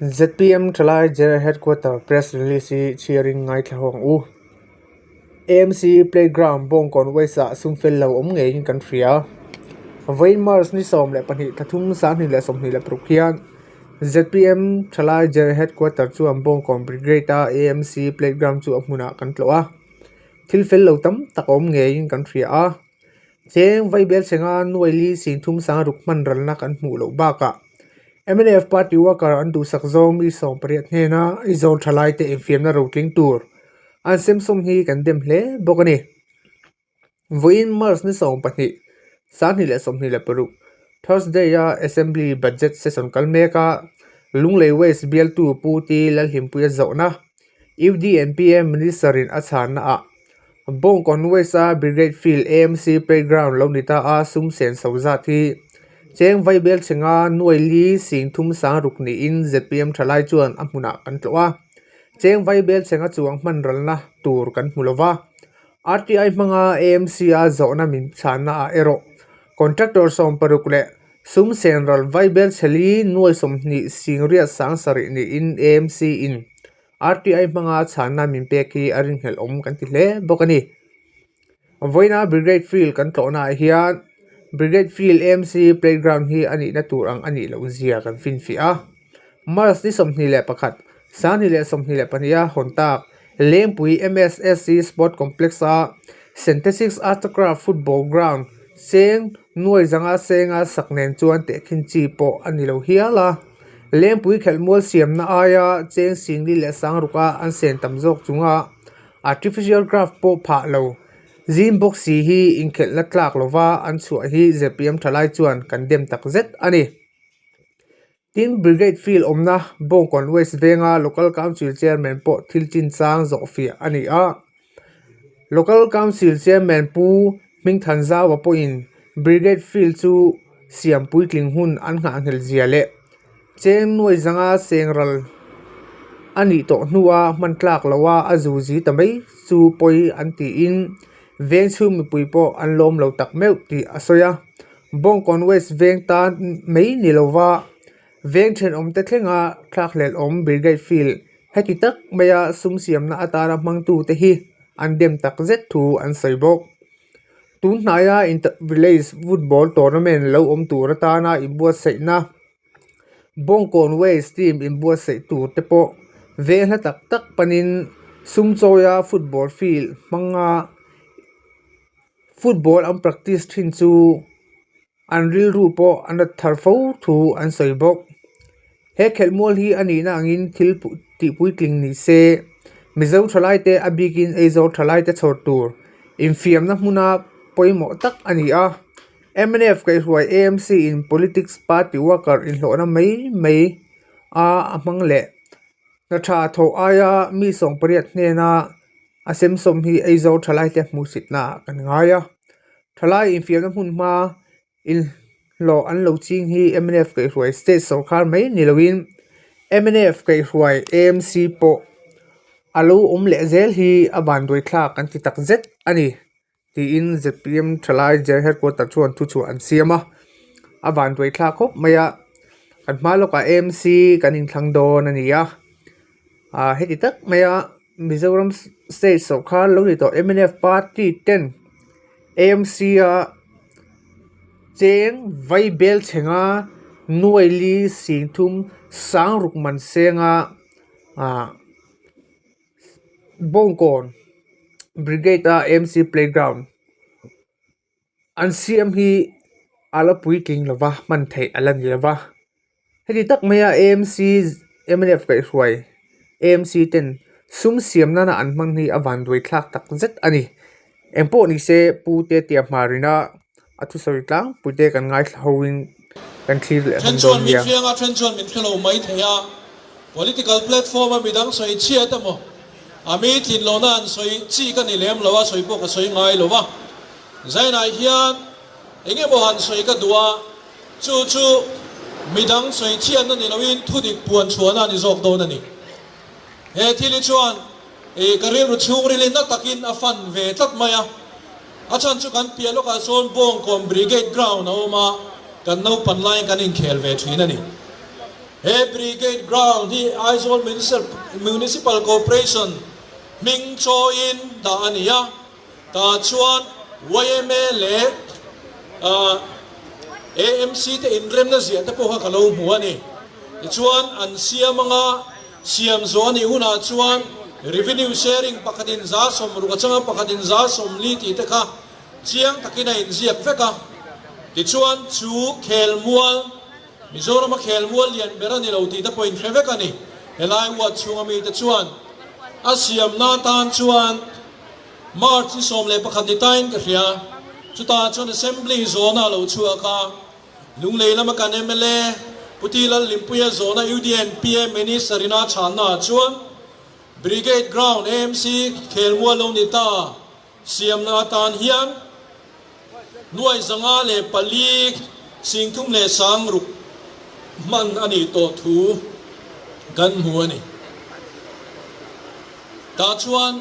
Zpm Thalai General Headquarter Press Release hi chhiarin ngaithla ho ang u. AMC Playground Bawngkawn West-ah sum fel lo awm ngeiin kan hria. Vawiin March ni 12 thla 2026 hian zpm Thalai General Headquarter chuan Bawngkawn Brigade-a AMC Playground chu a hmunah kan tlawh a. Thil fel lo tam tak a awm ngeiin kan hria a. Cheng vaibel chhenga nuai li singthum sangruk hman ralna kan hmuh loh bakah mnf party worker an duhsak zawng mi 18 hnena Aizawl thalaite infiamna rotling tur an semsawm hi kan dem hle bawk a ni. Vawiin March ni 12, 2026, Thursday-a Assembly Budget Session kal meka Lunglei West bialtu Pu T Lalhimpuia zawhna UDNPM Minister-in a chhannaah Bawngkawn West-a Brigade Field AMC Playground lo ni ta a, sum sen so zat hi cheng vaibel chhenga nuai li sing thum sang ruk niin zpm thalai chuan a hmunah kan tlawh a. Cheng vaibel chhenga chuang hman ralna tur kan hmu lo va. RTI hmanga AMC-a zawhna min chhannaah erawh contractor 60 leh sum sen ral vaibel chhe li nuai 20 sing riat sang sarih niin AMC-in RTI hmanga chhanna min pek hi a ringhlelh awm kan ti hle bawk a ni. Vawiina Brigade Field kan tlawhnaah hian Brigade Field AMC Playground hi a nihna tur ang a nih loh zia kan finfiah a. March ni 21, 2022 a hawn tak Lengpui MSSC Sport Complex-a Synthetics Artcraft Football Ground cheng nuai zanga senga sak nen chuan tehkhin chi pawh a ni lo hial a. Lengpui khelhmual siamna aia cheng singli leh sangruka an sen tam zawk chunga artificial grass pawh phah lo zim bawk si hi inkhelhna tlak lova an chhuah hi zpm thalai chuan kan dem tak zet a ni. Tin, Brigade Field awmna Bawngkawn West venga Local Council Chairman pawh thil chinchang zawhfiah a ni a. Local Council Chairman Pu Hmingthanzaua pawhin Brigade Field chu siam puitling hun an nghahnghelh zia leh cheng nuai zanga seng ral a nih tawh hnua hman tlak loha a zu zi ta mai chu pawi an tiin veng chhung mipui pawh an lawm lo tak meuh tih a sawi a. Bawngkawn West veng tan mai ni lova veng thenawmte thlenga thlakhlelh awm Brigade Field Heti tak maia sum siamna atana hmangtute hi an dem tak zet thu an sawi bawk. Tun hnaia Inter Village Football Tournament lo awm tur atana inbuatsaihna Bawngkawn West team inbuatsaih tur te pawh veng hla tak tak panin sum chawia football field hmanga football an practice thin chu An rilru pawh a nat thar fo thu an sawi bawk. He khelhmual hi a nihna angin thil tih puitling ni se, Mizo thalaite a bikin Aizawl thalaite chhawr tur infiamna hmuna pawimawh tak a ni a. Mnf kaihhruai AMC in politics party worker inhlawhna mai mai a a hmang leh. Hna tha thawh aia mi 18 hnena a semsawm hi Aizawl thalaite hmuhsitnaah kan ngai a. Thalai infiamna hmun hma inhlawh an lo ching hi mnf kaihhruai state sawrkar mai ni loin mnf kaihhruai AMC pawh a lo awm leh zel hi a vanduai thlak an ti tak zet a ni tiin zpm thalai General Headquarter chuan thuchhuah an siam a, a vanduai thlak khawp mai a, kan hma lawkah AMC kan inthlang dawn a ni a, ah heti tak maia Mizoram state sawrkar lo ni tawh mnf party ten AMC a cheng vaibel chhenga nuai li sing thum sang ruk man senga ah Bawngkawn Brigade a AMC playground an siam hi a la puitling lova hman theih a la ni lova. Heti tak maia AMC mnf kaihhruai AMC ten sum siam nana an hmang hi a vanduai thlak tak zet a ni. Eng pawh ni se Pu Tetea Hmarina a thusawi tlangpui te kan ngaithla ho in kan thlir leh hlawm dawn nia. Then chuan min hriang a, then chuan min hre lo mai thei a. Political platform a midang sawi chhiat emaw, a mi tlin lohna an sawi chi ka ni lem lo a, sawi pawh ka sawi ngai lo a. Zainah hian eng emaw han sawi ka duh a. Chu chu midang sawi chhiatna ni loin thudik puan chhuahna a ni zawk dawn a ni. He thil hi chuan ih ka rilru chhungrilin na takin a fan ve tlat mai a. A chhan chu kan piah lawkah sawn Bawngkawn Brigade Ground a awm a, kan naupan laiin kan inkhel ve thin a ni. He Brigade Ground hi Aizawl Municipal Corporation hming chawiin dah a ni a, tah chuan yma leh AMC te inremna ziah te pawh kha ka lo hmu a ni. Tichuan an siam anga siam zawh a nih hunah chuan Revenue Sharing pakhatin 60% atanga pakhatin 40% tih te kha chiang takin a inziak vek a. Tichuan chu khelmual Mizorama khelmual lian ber a ni lo tih te pawh inhre vek a ni. Helai ward chhunga mite chuan a siamna atan chuan March ni 11 ni tain ka hria. Chutah chuan Assembly zawna a lo chhuak a, Lunglei lama kan mla Pu Ti Lalhlimpuia zawna UDNPA Minister ina chhanna ah chuan Brigade Ground AMC khelmual lo ni ta siamna atan hian 504 30 600 hman a nih tawh thu kan hmu a ni. Tah chuan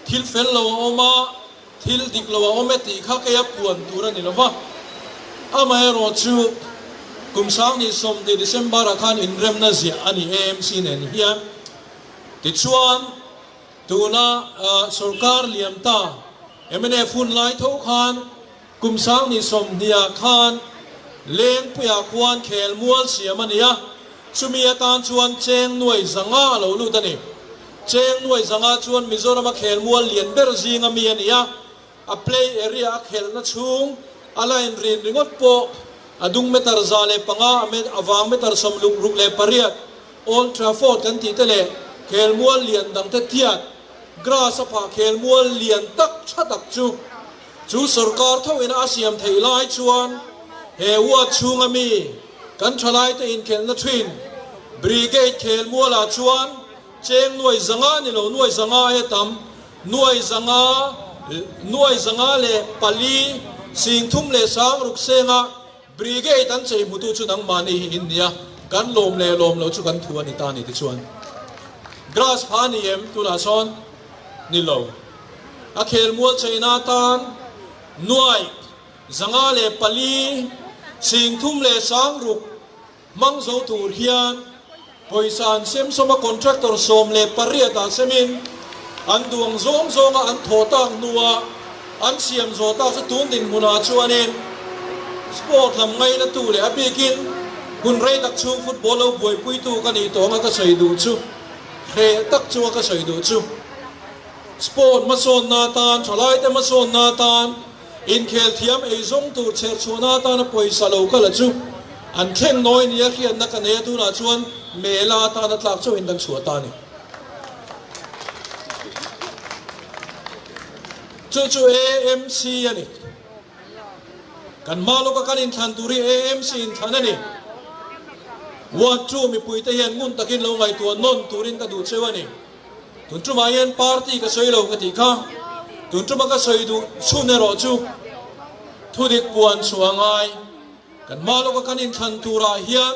thil fel lo a awm a, thil dik lo a awm e tih kha keia puan tur a ni lo va. Amaherawhchu kum 2020 December-ah khan inremna ziah a ni AMC nen hian. Tichuan. Tuna sorkar liam ta mnf hun lai tho khan kum 2020ah khan Lengpuiah khuan khelmual siam a ni a, chumi atan chuan cheng 500,000 a lo lut a ni. Cheng 500,000 chuan Mizorama khelmual lian ber zinga mi a ni a, A play area a khelhna chhung a line rin ringawt pawh a dung meter 105, a vang meter 68 Old Trafford kan tih te leh khelmual lian dang te tiat grass a phah khelmual lian tak tha tak chu chu sorkar tho ina a siam theih lai chuan he ward chhunga mi kan thalai te inkhelhna thin Brigade khelmual ah chuan Cheng 500,000 ni lo, 500,000 aia tam, 500, 504 30 600 senga Brigade an chei hmutu chu nangmahni hi in nia, kan lawm leh lawm lo chu kan thu a ni ta ni tichuan grass pha ni em tunah sawn ni lo. A khelmual cheina atan 504 30 600 Hmang zo tur hian pawisa an sem sawm a, contractor 18 ah semin an duang zawng zawnga an thawh tak hnuah an siam zawh tak chu tun dinhmunah chuanin sport lam ngainatu leh a bikin hun rei tak chhung football lo buaipuitu ka nih tawh anga ka sawi duh chu hreh tak chunga ka sawi duh chu sport hmasawnna atan thalaite hmasawnna atan Inkhel thiam ei zawng tur chher chhuahna atana pawisa lo kal a chu an thleng nawi nia hriatna ka nei a, tunah chuan mela atana tlak chauhin kan chhuah ta a ni. Chu chu AMC a ni. Kan hma lawka kan inthlan tur hi AMC inthlan a ni. Ward 2 mipuite hian ngun takin lo ngaihtuah nawn turin ka duh cheu a ni. Tun tumah hian party ka sawi lo ka tih kha, tun tuma ka sawi duh chhun erawh chu thudik puan chhuah a ngai. Kan hma lawka kan inthlan turah hian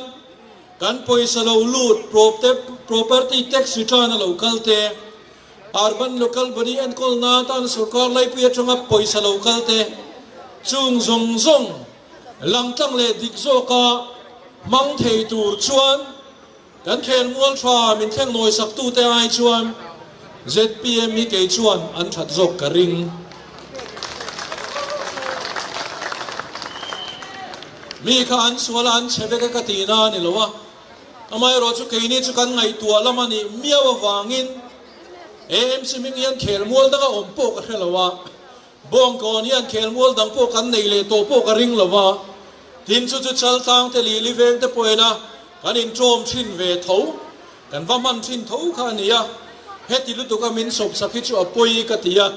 kan pawisa lo lut property tax return a lo kal te, urban local body enkawlna atan sorkar laipui atanga pawisa lo kal te, chung zawng zawng langtlang leh dik zawka hmang thei tur chuan Kan khelmual tha min thleng nawi sak tute ai chuan zpm hi kei chuan an that zawk ka ring. Mi kha an sual a an chhe vek e ka tih na a ni lo a, amaherawh chu keini chu kan ngaihtuah lam a nih miau avangin AMC hming hian khelmual danga awm pawh ka hre lo a, Bawngkawn hian khelmual dang pawh kan nei leh tawh pawh ka ring lo a, tin chu chu Chaltlang te lih Liveng te pawhin a kan inṭawm ṭhin ve tho, kan va hman ṭhin tho kha a ni a, heti lutuk a min sawpsak hi chu a pawi ka ti a,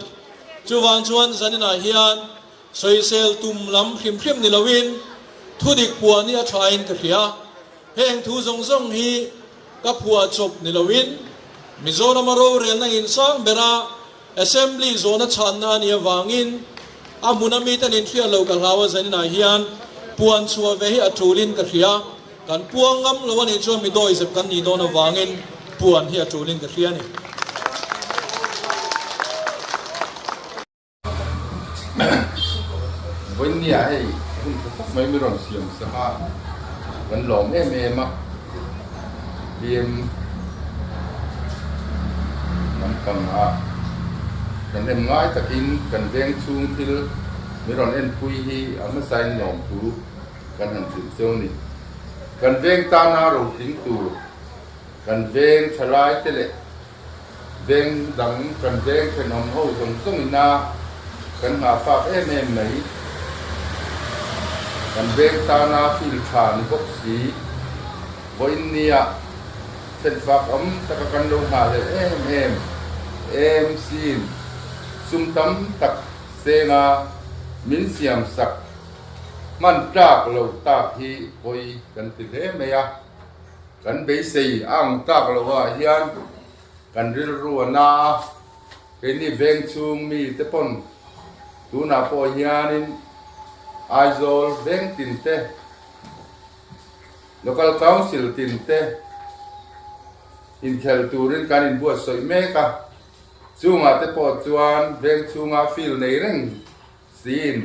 chuvang chuan zaninah hian sawisel tum lam hrim hrim ni loin thudik puan hi a ṭhain ka hria, heng thu zawng zawng hi ka phuahchawp ni loin Mizorama rorelna insang bera Assembly zawhna chhanna a nih avangin a hmuna mite an inhriat lo ka hlau a, zaninah hian puan chhuah ve hi a tulin ka hria, kan puang ngam lo a nih chuan mi dawizep kan nih dawn avangin puan hi a tulin ka hria a ni. Vawinia hei hun tha tak mai mi rawn siam sak a, kan lawm em em a. PM lampang ah kan en ngai takin kan veng chhung thil min rawn enpui hi a hmasain lawmthu kan han hrilh cheu a ni. Kan veng tana rotling tur kan veng thalai te leh Veng dang kan veng thenawm ho zawng zawng ina kan nghah fak em em mai. Kan veng tana field tha ni bawk si. Vawiin nia thenfak awm taka kan lo nghah leh em em em sin sum tam tak senga min siam sak hman tlak lo tak hi pawi kan ti hle mai a. Kan beisei a ang tak lo ah hian kan rilru a na a, keini veng chhung mi te pawn tunah pawh hianin Aizawl veng tin te, Local Council tin te inkhel turin kan inbuatsawi mek a, chungah te pawh chuan veng chhunga field nei reng Siin,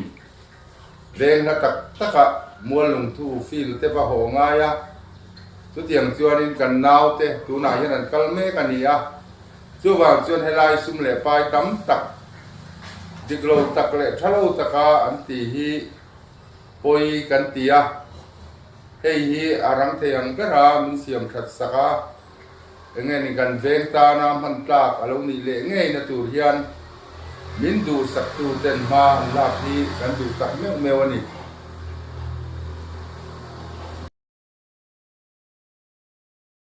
veng hla tak takah mual lungthu field te va haw ngai a, chutiang chuanin kan naute tunah hian an kal mek a ni a, chuvang chuan helai sum leh pai tam tak, dik lo tak leh tha lo taka an ti hi pawi kan ti a, hei hi a rang thei ang bera min siam that sak a. Enge ni kan veng tana hman tlak a lo nih leh ngei na tur hian min duhsaktu ten hma an lak hi kan duh tak meuh meuh a ni.